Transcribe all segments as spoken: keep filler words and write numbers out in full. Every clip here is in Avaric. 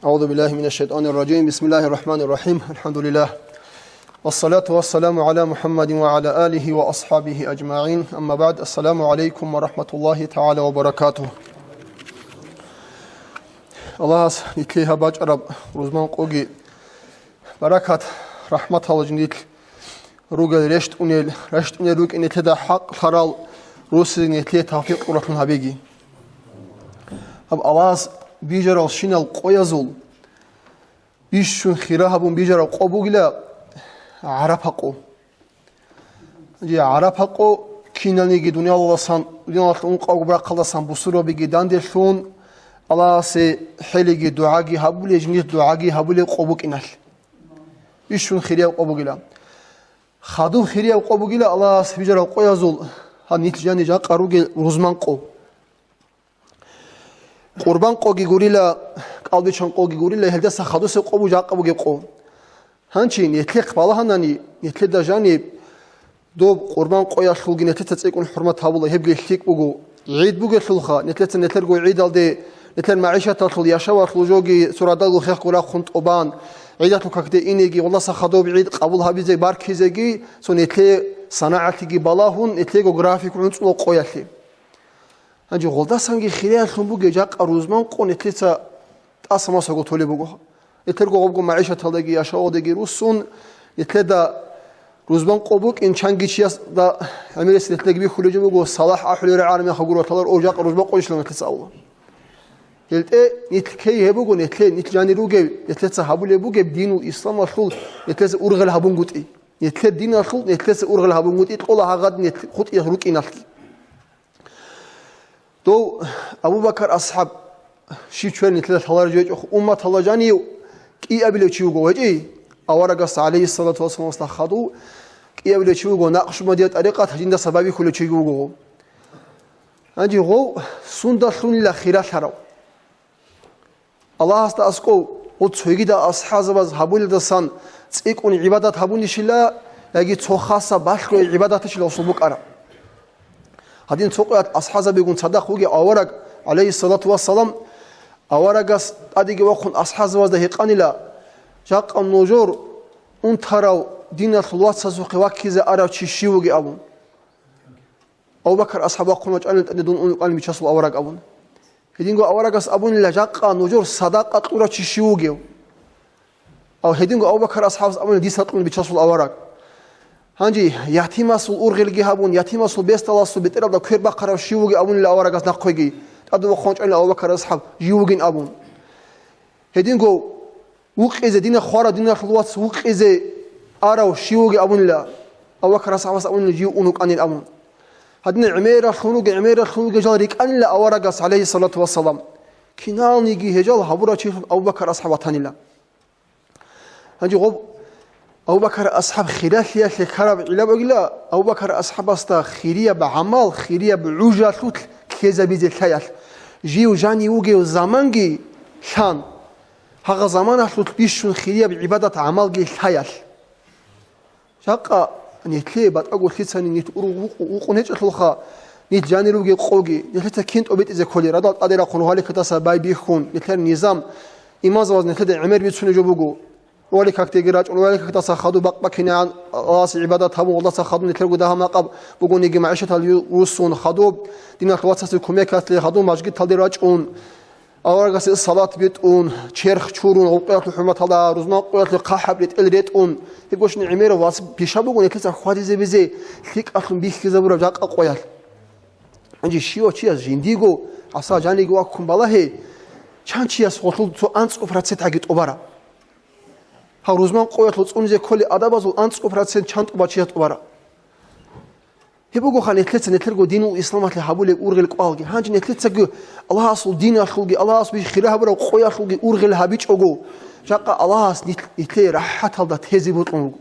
أعوذ بالله من الشيطان الرجيم. بسم الله الرحمن الرحيم. الحمد لله. والصلاة والسلام على محمد وعلى آله وأصحابه أجمعين. أما بعد. السلام عليكم ورحمة الله تعالى وبركاته. Аллагьас нилъее гьаб бачӀараб рузман къоги баракат, рахӀматалда жиндилъ ругел рещтӀунел, рещтӀунел рукӀин нилъеда хӀакълъарал руссине нилъее тавфикъ кьуралъун гьабеги. Гьаб Аллагьас бижарал щинал къоязул бищун хира гьабун бижараб къо бугила ГӀарафа къо. Гьанже ГӀарафа къо киналниги дуниялаласан, дуниялалъ ункъавго рахъалдасан бусурбабиги данделъун, Аллагьасе хӀелиги дугӀаги гьабулей, жиндилъ дугӀаги гьабулей къо букӀиналъ. Бищун хирияб къо бугила. Хадуб хирияб къо бугила Аллагьас бижараб къоязул, гьаб нилъ жани жакъа ругел рузман къо. Къурбан къоги гурила, кӀалбичан къоги гурила, гьелдаса хадусеб къо буго жакъа бугеб къо. Гьанчи нилъехъ балагьанани, нилъеда жаниб доб къурбан къоялъулги нилъеца цӀикӀкӀун хӀурмат гьабула, гьебги лъикӀ буго. ГӀид бугелъулха, нилъеца нилъерго гӀидалде, нилъер магӀишаталъул, яшавалъул жоги цо радалго хехго рахъун тӀубан, гӀидалъул какде инеги, Аллагьас хадуб гӀид къабул гьабизе, баркизеги, цо нилъее санагӀалъиги балагьун, нилъего график гӀунцӀула къоялъе. Гьанже гъолдасанги хириялъун бугеб жакъа рузман къо нилъеца тӀаса-масаго толеб буго. Нилъерго гъобго магӀишаталдаги яшавалдаги руссун, нилъеда рузман къо букӀин чанги чиясда гӀемерис нилъедаги бихьулеб жо буго, салахӀ ахӀулел рагӀараб мехалъ гуро лъалар, о, жакъа рузман къойищилан нилъеца абула. ГьелтӀе нилъ кей гьеб буго, нилъе, нилъ жанир ругев, нилъеца гьабулеб бугеб динул исламалъул нилъеца ургъел гьабунгутӀи. Нилъер диналъул нилъеца ургъел гьабунгутӀи кьола гьагъад нилъ хутӀиялъ рукӀиналъги. Дов Абу-Бакар асхӀаб щив чвер нилъеда лъаларев гьечӀо, умматалда жанив кӀиабилев чи вуго, гьечӀей? Аварагас, гӀалейхиссалату вассаламасда хадув, кӀиабилев чи вуго, накъшбандия тӀарикъат гьадиндаса байбихьулев чи вуго. Гьанже гъов сундалъунила хиралъарав? Аллагьасда аскӀов, гъо цогидал асхӀазабаз гьабулелдасан цӀикӀкӀун гӀибадат гьабунищила, яги цо хасаб балъгояб гӀибадатищила гъосул букӀараб? Гьадин цо къоялъ асхӀазабигун цадахъ вугев авараг, гӀалейхиссалату вассалам, аварагас тӀадеги вахъун асхӀазабазда гьикъанила, жакъа нужер унтарав диналъул вацасухъе ваккизе арав чи щив вугев абун. Абу-Бакар асхӀаб вахъун вачӀанила тӀаде дун ун вукӀанин бичасул авараг абун. Гьединго аварагас абунила, жакъа нужер садакъа кьурав чи щив вугев? Ав гьединго Абу-Бакар асхӀабас абунила, дица кьун бичасул авараг. Гьанже ятимасул ургъелги гьабун, ятимасул бесдаласул бетӀералда квер бахъарав щив вугев абунила аварагас нахъеги, тӀаде вахъун вачӀанила Абу-Бакар асхӀаб жив вугин абун. Гьединго вукъизе, дина хварав диналъул вац вукъизе арав щив вугев абунила, Абу-Бакар асхӀабас абунила, жив ун вукӀанин абун. Гьадин гӀемералъун ругел, гӀемералъун ругел жал рикӀкӀанила аварагас, гӀалейхиссалату вассалам. Киналниги гьел жал гьабурав чилъун Абу-Бакар асхӀаб ватанила. Гьанже гъоб Абу-Бакар асхӀаб хиралъиялъе ккараб гӀилла бугила, Абу-Бакар асхӀабасда хирияб гӀамал, хирияб гӀужалъулъ ккезабизе лъаялъ, жив жанив вугев заманги лъан, гьагъа заманалъулъ бищун хирияб гӀибадат-гӀамалги лъаялъ. Жакъа нилъее батӀаго лъицани нилъ ур-, вукъу-, вукъун гьечӀелъулха, нилъ жанир ругел къоги, нилъеца кин тӀобитӀизе кколел, радал тӀаде рахъун, гьаликатаса байбихьун, нилъер низам, имамзабаз нилъеда гӀемер бицунеб жо буго. Вали какдеги рачӀун, вали какдаса хадуб бакъ бакинегӀан Аллагьасе гӀибадат гьабун, Аллагьасе хадуб нилъерго дагьа-макъаб бугониги, магӀишатал ю-, руссун хадуб, диналъ вацасе кумекалъе хадуб мажгиталде рачӀун, аварагасе салат битӀун, черх чурун, гъубкъиялъул хӀурматалда, рузман къоялъе хъахӀаб ретӀел ретӀун, гьеб гощин гӀемерав вац пиша буго нилъеца хьвадизе-бизе лъикӀалъун бихьизабураб жакъа къоялъ. Гьанже щивав чияс жиндиго гӀаса жаниги ваккун балагье, чан чияс гъолъул цо анцӀго процент гьаги тӀубараб. Гьав рузман къоялъул цӀунизе кколел адабазул анцӀго процент чан тӀубачияс тӀубараб. Гьеб бугоха нилъеца нилъерго динул исламалъе гьабулеб ургъел кӀвалги. Гьанже нилъецаги Аллагьасул диналъулги, Аллагьас бихьи хира гьабураб къоялъулги ургъел гьабичӀого, жакъа Аллагьас нилъ-, нилъее рахӀаталда тезе бокьун руго.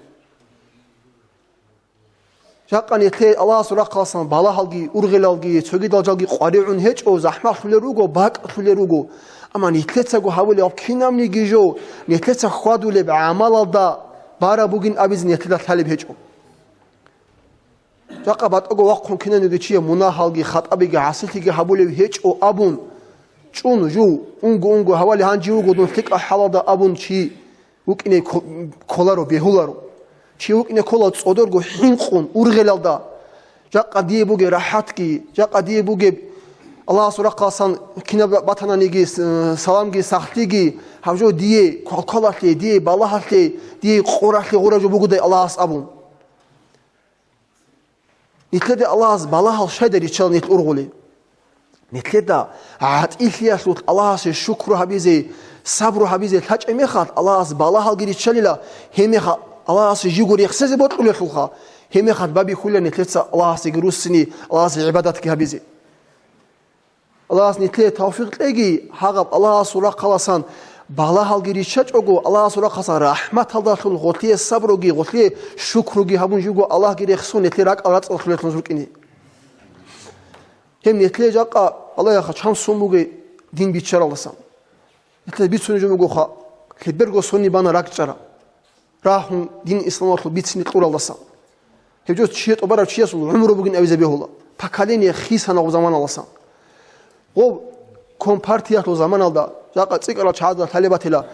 Жакъа нилъее Аллагьасул рахъаласан балагьалги, ургъелалги, цогидал жалги къваригӀун гьечӀо, захӀмалъулел руго, бакӀлъулел руго. Амма нилъецаго гьабулеб кинабниги жо, нилъеца хьвадулеб гӀамалалда бараб бугин абизе нилъеда лъалеб гьечӀо. Жакъа батӀаго вахъун кинаниги чияв мунагьалги, хатӀабиги, гӀасилъиги гьабулев гьечӀо абун, чӀун жув, унго-унго гьавали гьанжи вуго дун лъикӀал хӀалалда абун чи вукӀине кко-, кколаро, бегьуларо. Чи вукӀине ккола цӀодорго хӀинкъун, ургъелалда. Жакъа дие бугеб рахӀатги, жакъа дие бугеб Аллагьасул рахъалъан кинаб батананиги, с-, саламги, сахлъиги, гьаб жо дие квалквалалъе, дие балагьалъе, дие къоралъе гъура жо бугодай Аллагьас абун. Нилъеда Аллагьас балагьал щайда риччала нилъ ургъули? Нилъеда гӀатӀилъиялъулъ Аллагьасе шукру гьабизе, сабру гьабизе лъачӀеб мехалъ, Аллагьас балагьалги риччалила, гьеб мехалъ Аллагьасе живго рехсезе бокьулелъулха, гьеб мехалъ бабихьула нилъеца Аллагьасеги руссини, Аллагьасе гӀибадатги гьабизе. Аллагьас нилъее тавфикъ кьеги, гьагъаб Аллагьасул рахъаласан балагьалги риччачӀого, Аллагьасул рахъаласан рахӀматалдалъун гъолъие сабруги, гъолъие шукруги гьабун живго Аллагьги рехсон нилъее ракӀал рацӀцӀалъулелъун рукӀине. Гьеб нилъее жакъа Аллагьяха чан сон бугей дин биччаралдасан. Нилъее бицунеб жо бугоха, лъеберго сонни бана ракӀчӀараб. Рагьун, дин исламалъул бицине кьуралдаса. Гьеб жо чияс тӀубарав чиясул гӀумру бугин абизе бегьула. Поколение хисана гъоб заманалдаса. Гъоб компартиялъул заманалда, жакъа цӀикӀкӀарал чагӀазда лъалеб батила,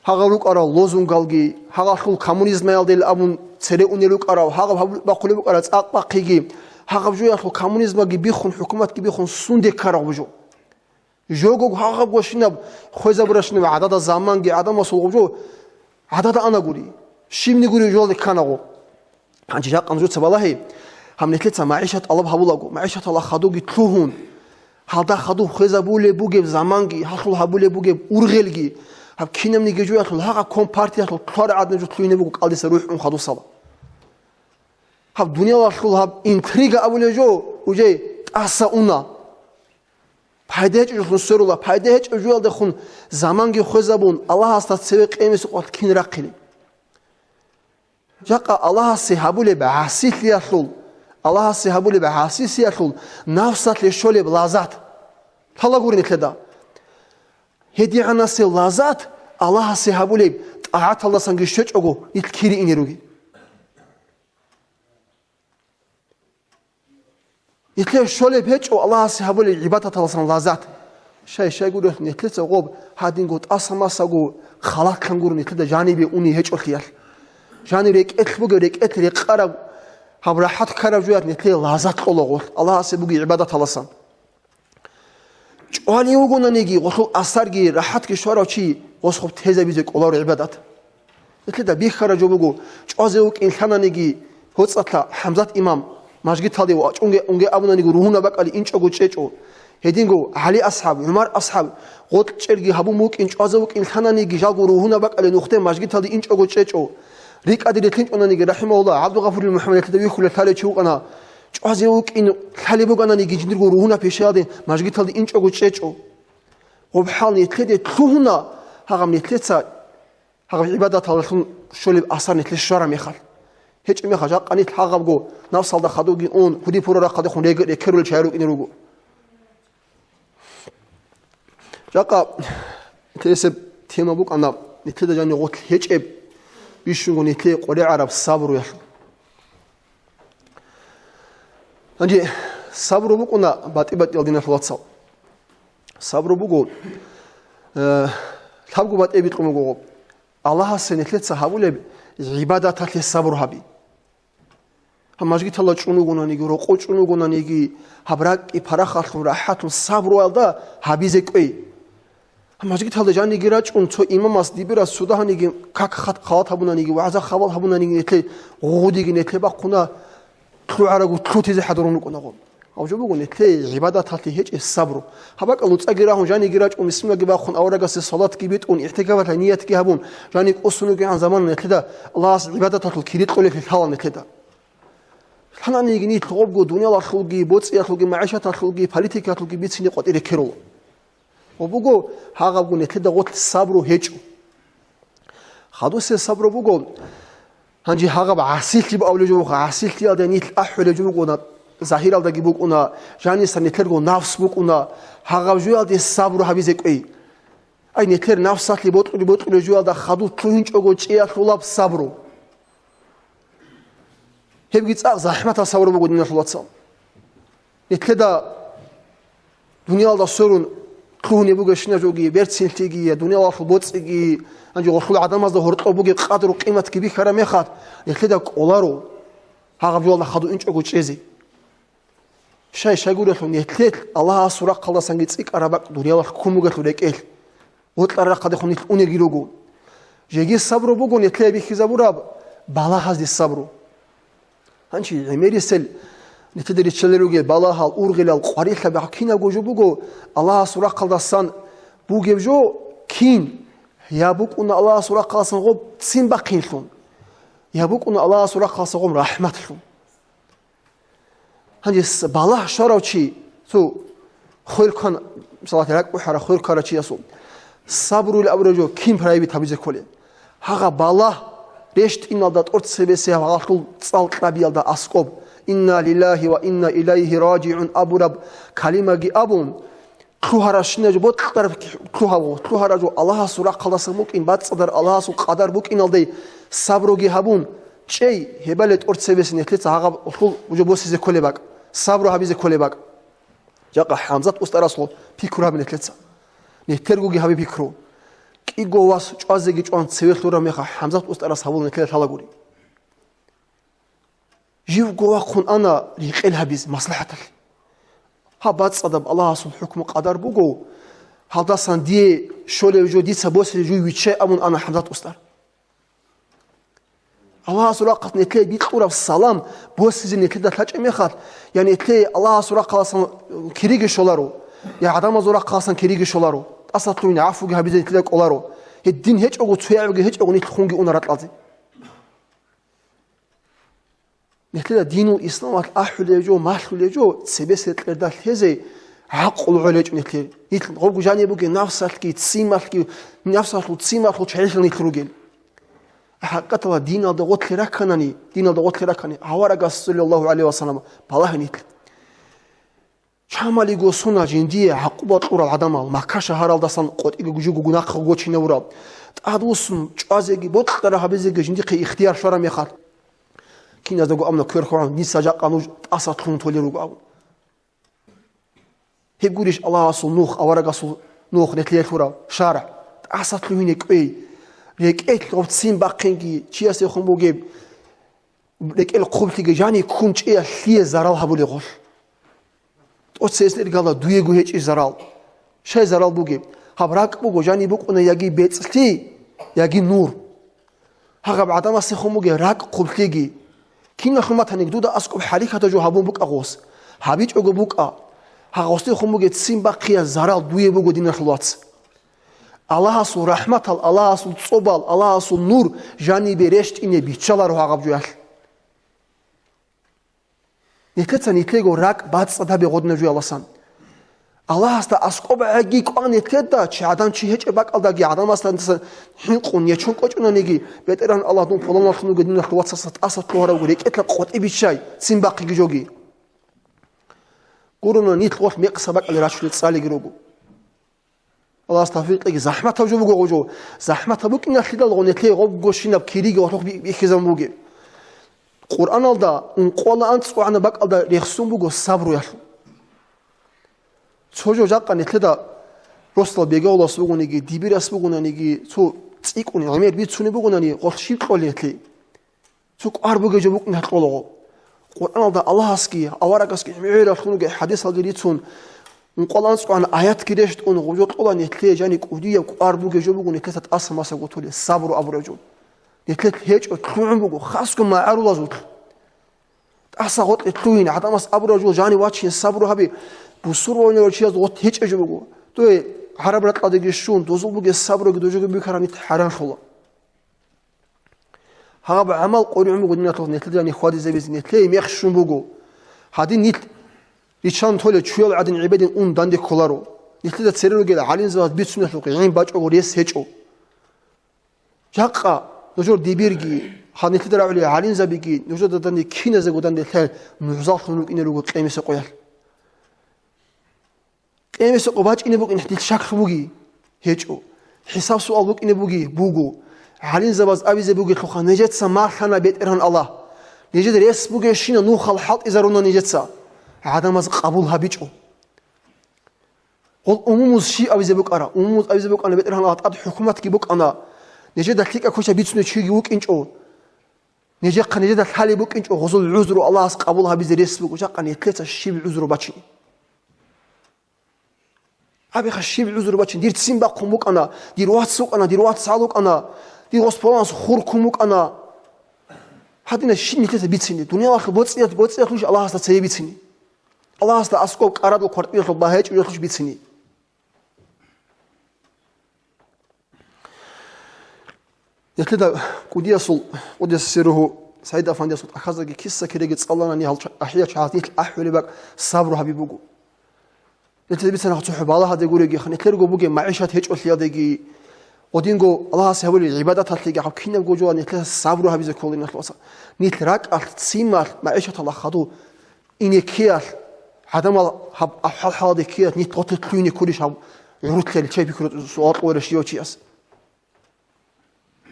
гьагъав рукӀарал лозунгалги, гьагъалъул коммунизмаялдел абун цере унел рукӀарав, гьагъаб гьаб-, бахъулеб букӀарал цӀакъ бахъиги, гьагъаб жоялъул коммунизмаги биххун, хӀукуматги биххун, сунде ккарав бугеб жо. Жого гьагъаб гощинаб хвезабуращинаб гӀадада заманги гӀадамасул гъубжо гӀадада анагури, щибни гури жолде кканагъо. Гьанже жакъа нужеца балагье, гьаб нилъеца магӀишат тӀалаб гьабулаго, магӀишаталда хадуги лъугьун, гьалда хадуб хвезабулеб бугеб заманги, гьалъул гьабулеб бугеб ургъелги, гьаб кинабниги жоялъул гьагъа компартиялъул лъугьараб гӀадин жо лъугьине буго кӀалдиса рухӀун хадусала. Гьаб дуниялалъул гьаб интрига абулеб жо уже тӀаса уна. Пайда гьечӀолъун сверула, пайда гьечӀеб жуялдехун заманги хвезабун, Аллагьасда цеве къиямасеб къоялъ кин рахъилин. Жакъа Аллагьасе гьабулеб гӀасилъиялъул, Аллагьасе гьабулеб гӀасилъиялъул нафсалъе щолеб лазат. Лъалагури нилъеда. ГьедигӀанасеб лазат Аллагьасе гьабулеб тӀагӀаталдасанги щвечӀого нилъ кири ине ругел. Нилъее щолеб гьечӀо Аллагьасе гьабулеб гӀибадаталдасан лазат. Щай-щай гурелъ нилъеца гъоб гьадинго тӀаса-масаго халатлъан гуро нилъеда жанибе уней гьечӀолъиялъ. Жаниб рекӀелъ бугеб, рекӀелъ рекъараб, гьаб рахӀат ккараб жуялъ нилъее лазат кьола гъолъ Аллагьасе бугеб гӀибадаталдасан. ЧӀвалев вугонаниги, гъолъул асарги рахӀатги щварав чи гъосхъуб тезабизе кӀоларо гӀибадат. Нилъеда бихьараб жо буго, чӀвазе вукӀин лъананиги, гьоцӀалъа ХӀамзат имам мажгиталде ва чӀунге унге абунаниги ругьунаб бакӀалде инчӀого чӀечӀо. Гьединго ГӀали асхӀаб, ГӀумар асхӀаб, гъоркь чӀерги гьабун букӀин, чӀвазе вукӀин лъананиги, жалго ругьунаб бакӀалде нухде мажгиталде инчӀого чӀечӀо. РикӀаде релълъинчӀонаниги, рахӀимагьуллагь, ГӀабдулгъафурил МухӀаммад нилъеда вихьулев лъалев чи вукӀана. ЧӀвазе вукӀин лъалеб бугонаниги, жиндирго ругьунаб пишаялде мажгиталде инчӀого чӀечӀо. Гъоб хӀал нилъеде лъугьуна, гьагъаб нилъеца гьагъаб гӀибадаталдалъун щолеб асар нилъее щвараб мехалъ. ГьечӀеб мехалъ, жакъа нилъ гьагъабго нафсалда хадуги ун, гьудиб-пурал рахъалдехун регер-, рекерулел чагӀи рукӀине руго. Жакъа нилъесеб тема букӀана, нилъеда жаниб гъорлъ гьечӀеб, бищунго нилъее къваригӀараб сабруялъул. Гьанже сабру букӀуна батӀи-батӀиял, диналъул вацал. Сабру буго, э, лъабго батӀи бикьун буго гъоб. Аллагьасе нилъеца гьабулеб гӀибадаталъе сабру гьаби. Гьаб мажгиталда чӀун вугонаниги, рокъов чӀун вугонаниги, гьаб ракӀги парахалъун, рахӀатлъун сабруялда гьабизе кӀвей. Гьаб мажгиталда жаниги рачӀун, цо имамас дибирас цо дагьаниги как-хат халат гьабунаниги, вагӀза-хабал гьабунаниги, нилъе гъугъудиги нилъе бахъуна, лъугӀараго лъутизе хӀадурун рукӀуна гъоб. Гьав жо буго нилъее гӀибадаталъе гьечӀеб сабру. Гьаб бакӀал нуцӀаги рагьун, жаниги рачӀун, бисмиллаги бахъун, аварагасде салатги битӀун, игӀтикафалъа ниятги гьабун, жани кӀусун ругегӀан замана нилъеда Аллагьас гӀибадаталъул кири кьолеблъи лъала нилъеда. Лъананиги нилъ гъобго дуниялалъулги, боцӀиялъулги, магӀишаталъулги, политикалъулги бицине къватӀире ккеруло. Ва буго, гьагъабго нилъеда гъорлъ сабру гьечӀо. Хадусеб сабру буго, гьанже гьагъаб гӀасилъи абулеб жо буго, гӀасилъиялда нилъ ахӀулеб жо бугони, загьиралдаги букӀуна, жаниса нилъерго нафс букӀуна, гьагъаб жоялде сабру гьабизе кӀвей. Ай, нилъер нафсалъе бокьулеб-бокьулеб жоялда хадуб лъугьинчӀого чӀеялъулаб сабру. Гьебги цӀакъ захӀматаб сабру буго, диналъул вацал. Нилъеда дуниялда сверун лъугьунеб бугебщинаб жоги, берцинлъиги, я дуниялалъул боцӀиги, гьанже гъолъул гӀадамазда гьоркьоб бугеб къадру-къиматги бихьараб мехалъ, нилъеда кӀоларо гьагъаб жоялда хадув инчӀого чӀезе. Щай-щайгурелъул нилъелъ Аллагьасул рахъалдасанги цӀикӀкӀараб бакӀ дуниялалъ ккун бугелъул рекӀелъ, гъоркьараб рахъалдехун нилъ унелги руго. Жеги сабру буго нилъее бихьизабураб балагьазде сабру. Гьанчи гӀемерисел нилъеда риччалел ругел балагьал, ургъелал, къварилъаб кинабго жо буго Аллагьасул рахъалдасан бугеб жо кин, я букӀуна Аллагьасул рахъалдасан гъоб ццин бахъинлъун, я букӀуна Аллагьасул рахъалдасан гъоб рахӀматлъун. Гьанже с-, балагь щварав чи, цо хвел кван, мисалалъе, ракӀ бухӀарав хвел ккарав чиясул сабруйилан абураб жо кин проявить гьабизе кколеб? Гьагъа балагь рещтӀиналда тӀоцебесеб гьагъалъул цӀал кьабиялда аскӀоб, «Инна лиллагьи ва инна илайгьи ражигӀун» абураб калимаги абун, лъугьаращинаб жо бокьараб лъугьавго, лъугьараб жо Аллагьасул рахъалдасан букӀин, бацӀцӀадар Аллагьасул къадар букӀиналдай сабруги гьабун, чӀей, гьебали тӀоцебесеб нилъеца гьагъаб гьелъул жо босизе кколеб бакӀ, сабру гьабизе кколеб бакӀ. Жакъа ХӀамзат устарасул пикру гьабе нилъеца. Нилъергоги гьабе пикру. КӀиго вас чӀвазеги чӀван цеве лъураб мехалъ ХӀамзат устарас гьабула нилъеда лъалагури. Живго вахъун ана рекъел гьабизе маслахӀаталъе. Гьаб бацӀцӀадаб Аллагьасул хӀукму къадар буго, гьалдасан дие щолеб жо, дица босизе жуй виччай абун ана ХӀамзат устар. Аллагьасул рахъалъ нилъее бикьураб салам босизе нилъеда лъачӀеб мехалъ, я нилъее Аллагьасул рахъаласан кириги щоларо, я гӀадамазул рахъаласан кириги щоларо, тӀасалъугьин гӀафуги гьабизе нилъеда кӀоларо. Гьедин гьечӀого, цоябги гьечӀого нилъ хунги уна ракьалде. Нилъеда динул исламалъ ахӀулеб жо, малъулеб жо, цебесеб рекьерда лъезе гӀакълу гӀолечӀо нилъер. Нилъ гъобго жаниб бугеб нафсалъги, ццималъги, нафсалъул ццималъул чагӀилъи нилъ ругел. ХӀакъикъаталда диналда гъотлъи ракканани, диналда гъотлъи раккани, аварагас, саллаллагьу гӀалайгьи ва саллам, балагье нилъ. Чамалиго сона жиндие гӀакъуба кьурал гӀадамал, Макка шагьаралдасан къотӀиго жуго нахъа гочинавурал, тӀадвуссун чӀвазеги бокьараб гьабизеги жиндихъе ихтияр щвараб мехалъ. Киназдаго абуна кверхун, дица жакъа нуж тӀасалъугьун толел руго абун. Гьеб гурищ Аллагьасул нух, аварагасул нух, нилъее лъурав шаргӀ, тӀасалъугьине кӀвей, рекӀелъ гъоб ццин бахъинги, чиясехун бугеб, рекӀел хъублъиги жаниб ккун чӀеялъ лъие зарал гьабулеб гъолъ. ТӀоцебесеб иргалда дуего гьечӀищ зарал. Щай зарал бугеб? Гьаб ракӀ буго, жаниб букӀуна яги бецӀлъи, яги нур. Гьагъаб гӀадамасехун бугеб ракӀ хъублъиги. Киналъун батаниги дуда аскӀоб хӀаракатаб жо гьабун букӀа гъос. ГьабичӀого букӀа. Гьагъосдехун бугеб ццин бахъиялъ зарал дуе буго, диналъул вац. Аллагьасул рахӀматал, Аллагьасул цӀобал, Аллагьасул нур жанибе рещтӀине биччаларо гьагъаб жоялъ. Нилъеца нилъего ракӀ бацӀцӀад гьабе гъодинаб жоялдасан. Аллагьасда аскӀоб гӀаги кӀван нилъеда, чи гӀадан чи гьечӀеб бакӀалдаги гӀадамасдасан хӀинкъун нечон кӀочӀунаниги, БетӀергьан Аллагь, дун пуланалъун вуго, диналъул вацасда тӀаса лъугьарав руго, рекӀелъа къотӀи биччай, ццин бахъиги жоги. Гурони нилъ гъолъ мекъса бакӀалде рачулел цӀалиги руго. Аллагьас тавфикъ кьеги, захӀматаб жо буго гъо жо. ЗахӀматаб букӀиналъидал гъо нилъее гъобгощинаб кириги гъолъухъ би-, бихьизабун бугеб. Къуръаналда ункъоялда анцӀгогӀанаб бакӀалда рехсон буго сабруялъул. Цо жо жакъа нилъеда росдал бегавулас бугониги, дибирас бугонаниги, цо цӀикӀкӀун гӀемер бицунеб бугонани, гъолъ щиб кьолел нилъее? Цо кӀвар бугеб жо букӀин гьаркьолаго. Къуръаналда Аллагьасги, аварагасги гӀемералъун ругел хӀадисалги рицун, ункъоялда анцӀгогӀан аятги рещтӀун, гъо жо кьола нилъее жаниб кӀудияб кӀвар бугеб жо буго нилъеца тӀаса-масаго толеб, сабру абураб жо. Нилъелъ гьечӀо, лъугӀун буго, хасго магӀарулазулъ. ТӀаса гъоркье лъугьин, гӀадамас абураб жо жанив вачин, сабру гьаби, бусурбаб чияз гъот гьечӀеб жо буго. Дой гӀараб ракьалдеги щун, дозул бугеб сабруги дожоги бихьараб нилъ хӀаран лъола. Гьаб гӀамал къваригӀун буго диналъул, нилъеда жаниб хьвадизабизе, нилъее мех щун буго. Гьадин нилъ риччан толел чуял гӀадин гӀебедин ун данде кколаро. Нилъеда цере ругел гӀалимзабаз бицунелъухъ гӀин бачӀого рес гьечӀо. Жакъа нужер дибирги, гьаб нилъеда рагӀулел гӀалимзабиги нужеда данде киназего данде лъай нугӀзаллъун рукӀине руго къемиса къоялъ. Къемиса къо бачӀине букӀин дил щаклъун буги? ГьечӀо. ХӀисаб-суал букӀине буги? Буго. ГӀалимзабаз абизе бугелъулха, нижеца малъана БетӀергьан Аллагь. Нижеда рес бугевщина нухал хӀалтӀизаруна нижеца. ГӀадамаз къабул гьабичӀо. Гъол умумуз щиб абизе букӀара? Умумуз абизе букӀана, БетӀергьан Аллагьас тӀад хӀукуматги букӀана, нижеда лъикӀаб квешаб бицунеб чиги вукӀинчӀо, нижехъа нижеда лъалеб букӀинчӀо гъозул гӀузру Аллагьас къабул гьабизе рес буго, жакъа нилъеца щиб гӀузру бачине? Абиха щиб гӀузру бачине? Дир ццин бахъун букӀана, дир вац вукӀана, дир вацгӀал вукӀана, дир гъос паланас хур ккун букӀана. Гьадинаб щиб нилъеца бицине? Дуниялалъул боцӀиялъ-, боцӀиялъулищ Аллагьасда цее бицине? Аллагьасда аскӀоб кӀарадул квартиралъул багьа гьечӀеб жоялъулищ бицине? Нилъеда кӀудиясул, кӀудияс сиругьу СагӀид Афандиясул тӀахьаздаги киса-киреги цӀаланани гьал ча-, ахӀия чагьаз нилъ ахӀулеб бакӀ сабру гьаби буго. Нилъеда бицана цохӀо балагьаде гуреги, нилъерго бугеб магӀишат гьечӀолъиялдаги, гъодинго Аллагьасе гьабулел гӀибадаталъеги гьаб кинабго жоялъ нилъеца сабру гьабизе кколин, нилъ вацал. Нилъ ракӀалъ, ццималъ, магӀишаталда хадув, инеккеялъ, гӀадамал гьаб ахӀвал-хӀалалде ккеялъ нилъ гъорлъе лъугьине кколищ гьаб гӀурулъа риччай пикру суал кьоларищ жив чияс?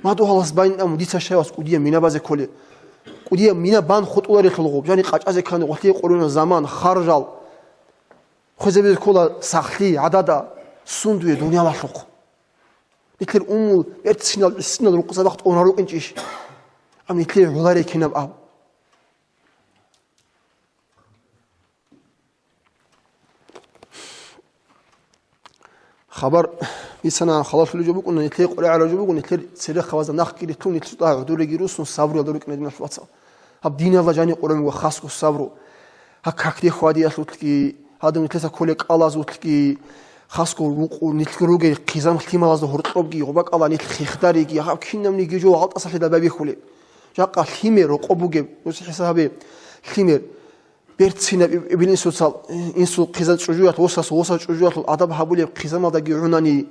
Мадугьалас байин абун дица щай вац кӀудияб мина базе кколеб? КӀудияб мина бан хутӀуларелъул гъоб, жани къачӀазе ккани гъорлъе къорона заман, харжал. Хвезабизе ккола сахлъи, гӀадада, сундуе дуниялалъухъ. Нилъер умул берцинал, гӀисинал рукъзабахъ тӀугьунар рукӀинчӀищ? Ам нилъее гӀоларей кинаб аб? Хабар бицана халалъулеб жо букӀуна, нилъее къваригӀараб жо буго, нилъер церехъабазда нахъги рилълъун, нилъ цӀа гӀодореги руссун, сабруялда рукӀине, диналъ вацал. Гьаб диналда жани къураб буго хасго сабру. Гьаб какде хьвадиялъулъги, гьадин нилъеца кколеб кӀалазулъги, хасго вукъу нилъго ругел хъизан-лъималазда гьоркьобги, гъоба кӀала нилъ хехдариги, гьаб кинабниги жо гьалтӀасалъе дабабихьулеб. Жакъа лъимер рокъоб бугеб, нус хӀисаб гьабе, лъимер. Берцинаб иб-, ибилинсуцал, инсул хъизан чӀужуялъ, восас, восас чӀужуялъул адаб гьабулеб хъизаналдаги гӀунани,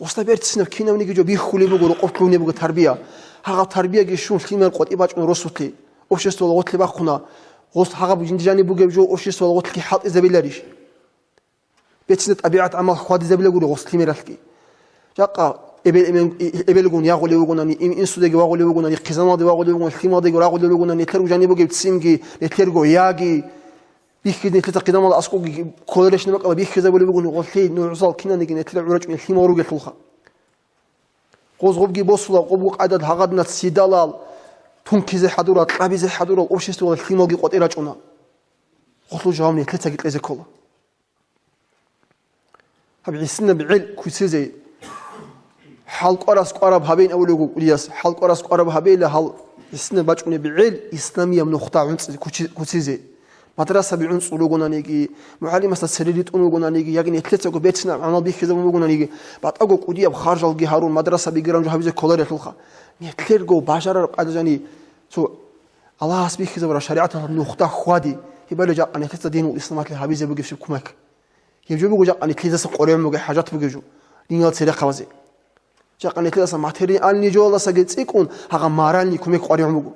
гъосда берцинаб кинабниги жо бихьулеб буго, рокъоб лъугьунеб буго тарбия. Гьагъаб тарбияги щун лъимер къватӀиб бачӀун росулъе, обществоялда гъорлъе бахъуна, гъос гьагъаб жинди жаниб бугеб жо обществоялда гъорлъги хӀалтӀизабиларищ? Берцинаб тӀабигӀат-гӀамал хьвадизабила гури гъос лъимералъги. Жакъа эбел-, эмен-, эбелгун ягъулев вугонани, ин-, инсудеги вагъулев вугонани, хъизаналде вагъулев вугонани, лъималдеги рагъулев вугонани, нилъерго жаниб бугеб ццинги, нилъерго яги, бихьизе нилъеца хъизамал аскӀоги кколарищ бакӀала бихьизабулеб бугони, гъолъие нугӀзал кинаниги нилъер гӀурачӀунел лъимал ругелъулха. Гъоз гъобги босула, гъобго къайдад гьагъадна ццидалал, тункизе хӀадурал, кьабизе хӀадурал обществоялда лъималги къватӀи рачӀуна. Гъолъул жаваб нилъецаги кьезе ккола. Гьаб гӀисинаб гӀел куцизе, хӀалкӀварас кӀвараб гьабейин абулеб буго кӀудияс, хӀалкӀварас кӀвараб гьабейила гьал гӀисинаб бачӀунеб гӀел исламияб нухда гӀунцӀи-, кучи-, куцизе. Мадрасаби гӀунцӀул ругонаниги, мугӀалимасда цере ритӀун ругонаниги, яги нилъецаго берцинаб гӀамал бихьизабун бугонаниги, батӀаго кӀудияб харжалги гьарун, мадрасаби гиранжу гьабизе кколарелъулха. Нилъерго бажарараб къайда жани цо Аллагьас бихьизабураб шаригӀаталъ нухда хьвади, гьебали жакъа нилъеца динул исламалъе гьабизе бугебщиб кумек. Гьеб жо буго жакъа нилъидаса къоригӀун бугеб хӀажат бугеб жо, диниял церехъабазе. Жакъа нилъидаса материальный жоялдасаги цӀикӀкӀун, гьагъа моральный кумек къваригӀун буго.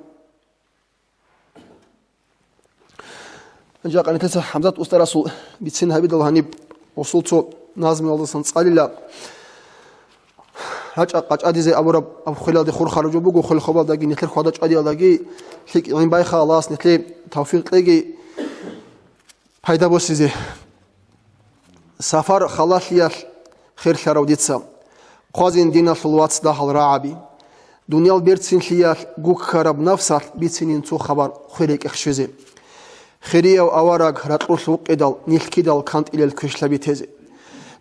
Жакъа нилъеца ХӀамзат устарасул бицин гьабидал гьаниб гъосул цо назмуялдасан цӀалила. РачӀа къачӀадизе абураб аб хвелалде хурхараб жо буго, хвел-хабалдаги, нилъер хьвада-чӀвадиялдаги лъикӀ гӀин байха, Аллагьас нилъее тавфикъ кьеги. Пайда босизе. Сафар халалъиялъ херлъарав дица. Хъвазин диналъул вац дагьал рагӀаби. Дуниял берцинлъиялъ гуккараб нафсалъ бицинин цо хабар хвел рекӀехъ щвезе. Хирияв авараг ракьулъ вукъидал, нилъ кидал кантӀилел квешлъаби тезе.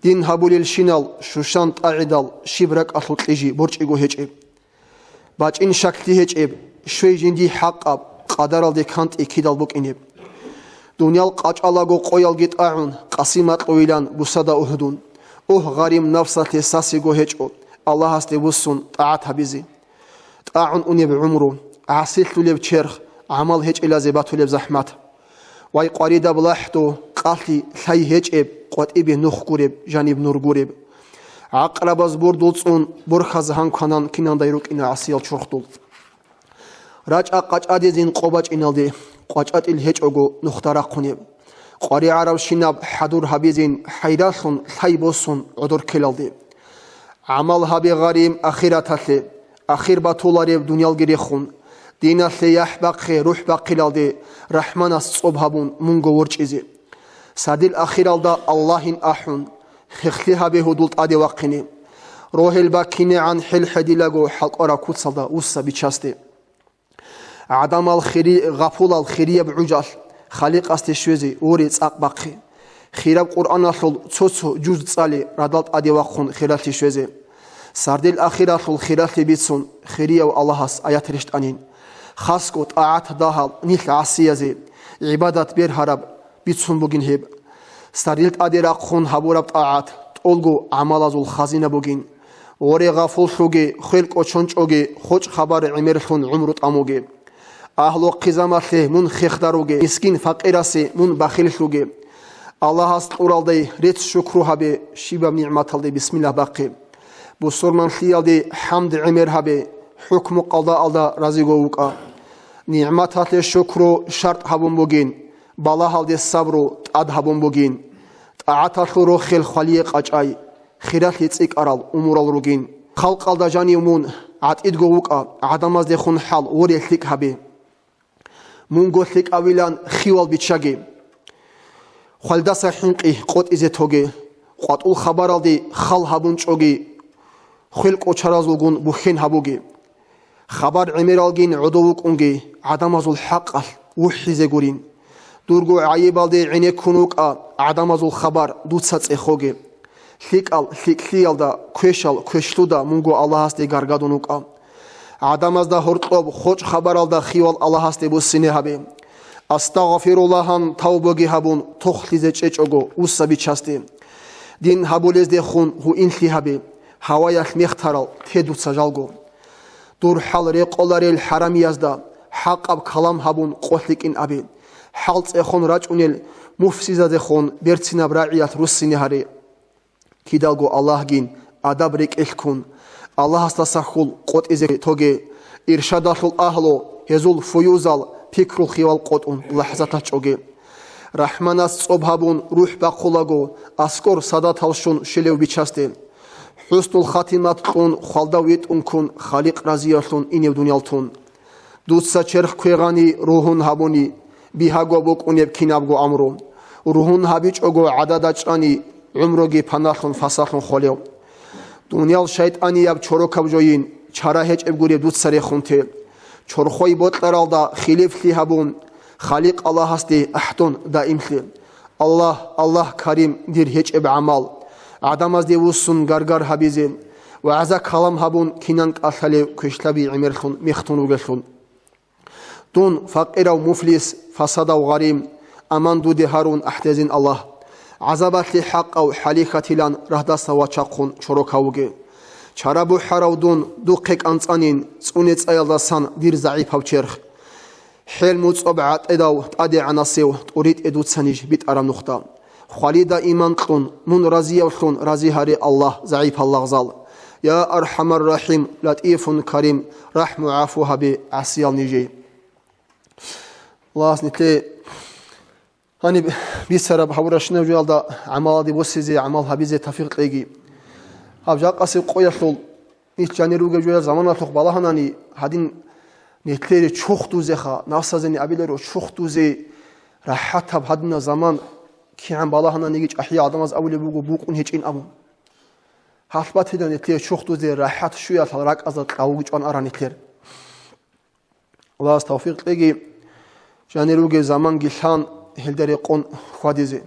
Дин гьабулелщинал щущан тӀагӀидал, щиб ракӀалъул кьижи борчӀиго гьечӀеб. БачӀин щаклъи гьечӀеб, щвей жиндий хӀакъаб, къадаралде кантӀи кидал букӀинеб. Дуниял къачӀалаго къоялги тӀагӀун, къасиматлъуйилан бусада угьдун. Угь, гъарим нафсалъе сасиго гьечӀо, Аллагьасде буссун тӀагӀат гьабизе. ТӀагӀун унеб гӀумру, гӀасилъулеб черх, гӀамал гьечӀелазе батулеб захӀмат. Вай къваридаб лахӀду, къалъи лъай гьечӀеб, къватӀибе нух гуреб, жаниб нур гуреб. ГӀакърабаз бурдул цӀун, борхьаз гьанкванан киналдай рукӀина гӀасиял чурхдул. РачӀа къачӀадизин къо бачӀиналде, къвачӀатӀил гьечӀого нухда рахъунеб. КъваригӀаравщинаб хӀадур гьабизин хӀайралъун лъай босун гӀодор ккелалде. ГӀамал гьабе, гъарим, ахираталъе, ахир батулареб дуниялги рехун. Диналъе яхӀ бахъе рухӀ бахъилалде, РахӀманас цӀоб гьабун мунго ворчӀизе. Садил ахиралда Аллагьин ахӀун, Хехлъи гьабе гьудул тӀаде вахъине. Рогьел баккинегӀан хӀел хӀедилаго хӀалкӀвараб куцалда вуссаб бичасде. ГӀадамал хири-, гъапулал хирияб гӀужалъ Халикъасде щвезе воре цӀакъ бахъе. Хираб Къуръаналъул цо-цо жуз цӀале радал тӀаде вахъун хиралъе щвезе. Сардил ахиралъул хиралъе бицун хирияв Аллагьас аят рещтӀанин. Хасго тӀагӀат дагьал нилъ гӀасиязе гӀибадат бергьараб бицун бугин гьеб. Сардил тӀаде рахъун гьабураб тӀагӀат тӀолго гӀамалазул хазина бугин. Воре гъафуллъуге, хвел кӀочончӀоге, хочӀ хабар гӀемерлъун гӀумру тӀамуге. Агьлу хъизамалъе мун хехдаруге, мискин-факъирасе мун бахиллъуге. Аллагьас кьуралде рецц-шукру гьабе, щибаб нигӀматалде бисмиллагь бахъе. Бусурманлъиялде хӀамд-гӀемер гьабе, хӀукму-къалдаалда разиго вукӀа. НигӀматалъе шукру шартӀ гьабун бугин, балагьалде сабру тӀад гьабун бугин. ТӀагӀаталъул рохел хвалие къачӀай, хиралъе цӀикӀкӀарал умурал ругин. Халкъалда жанив мун гӀатӀидго вукӀа, гӀадамаздехун хӀал воре лъикӀ гьабе. Мунго лъикӀавилан хивал биччаге. Хвалдаса хӀинкъи къотӀизе тоге. КъватӀул хабаралде хал гьабун чӀоге. Хвел кӀочаразулгун бухьен гьабуге. Хабар гӀемералгин гӀодов вукӀунги, гӀадамазул хӀакъалъ вухӀизе гурин. Дурго гӀайибалде гӀенеккун вукӀа, гӀадамазул хабар дуца цӀехоге. ЛъикӀал лъикӀлъиялда, квешал квешлъуда мунго Аллагьасде гаргадун вукӀа. ГӀадамазда гьоркьоб хочӀ хабаралда хивал Аллагьасде буссине гьабе. Астагъфируллагьан тавбаги гьабун, тохлъизе чӀечӀого вуссабичасде. Дин гьабулездехун гьуинлъи гьабе, гьаваялъ мехтарал те дуца жалго. Дур хӀал рекъоларел хӀарамиязда хӀакъаб калам гьабун къо лъикӀин абе. ХӀал цӀехун рачӀунел муфсизадехун берцинаб рагӀиялъ руссине гьаре. Кидалго Аллагьгин адаб рекӀелъ ккун, Аллагьасдаса хьул къотӀизе тоге, иршадалъул агьлу, гьезул фуюзал, пикрул хивал къотӀун лахӀзаталъ чӀоге. РахӀманас цӀоб гьабун рухӀ бахъулаго, аскӀор садатал щун щелев бичасде. ХӀуснул хатимат кьун, хвалда витӀун ккун, Халикъ разиявлъун инев дуниял тун. Дуца черх квегъани ругьун гьабуни, бигьаго букӀунеб кинабго амру. Ругьун гьабичӀого гӀадада чӀани, гӀумруги паналъун фасалъун холев. Дуниял шайтӀанияб чорокаб жойин, чара гьечӀеб гуреб дуца рехун те. Чорхой бокьаралда хилифлъи гьабун, Халикъ Аллагьасде ахӀдун даимлъе. Аллагь, Аллагь карим, дир гьечӀеб гӀамал, гӀадамазде вуссун гаргар гьабизе, вагӀза-калам гьабун кинан кӀалъалев квешлъаби гӀемерлъун мехтун вугелъул. Дун, факъирав муфлис, фасадав гъарим, аман дуде гьарун ахӀдезин Аллагь. ГӀазабалъе хӀакъав хӀалихьатилан рагьдаса вачахъун чорокав вуге. Чара бухӀарав дун, духъе кӀанцӀанин, цӀуне цӀаялдасан дир загӀипав черх. ХӀел муцӀоб гӀатӀидав тӀадегӀанасев тӀуритӀе дуца ниж битӀараб нухда. Хвалида иман кьун, мун разиявлъун рази гьаре Аллагь, загӀипал лагъзал. Я АрхӀамар-рахӀим, ЛатӀифун-карим, рахӀму-гӀафу гьабе гӀасиял нижей. Аллагьас нилъее гьаниб бицараб гьабурабщинаб жоялда гӀамаладе босизе, гӀамал гьабизе тавфикъ кьеги. Гьаб жакъасеб къоялъул нилъ жанир ругеб жоял заманалъухъ балагьанани, гьадин нилъее чурхдузеха, нафсазени абиларо чурхдузе рахӀатаб гьадинаб заман кигӀан балагьананиги чӀахӀиял гӀадамаз абулеб буго букӀун гьечӀин абун. Гьалъ батила нилъее чурхдузе рахӀат щуялъал ракӀазда кьавуги чӀван аран нилъер. Аллагьас тавфикъ кьеги, жанир ругеб заманги лъан, гьелда рекъон хьвадизе.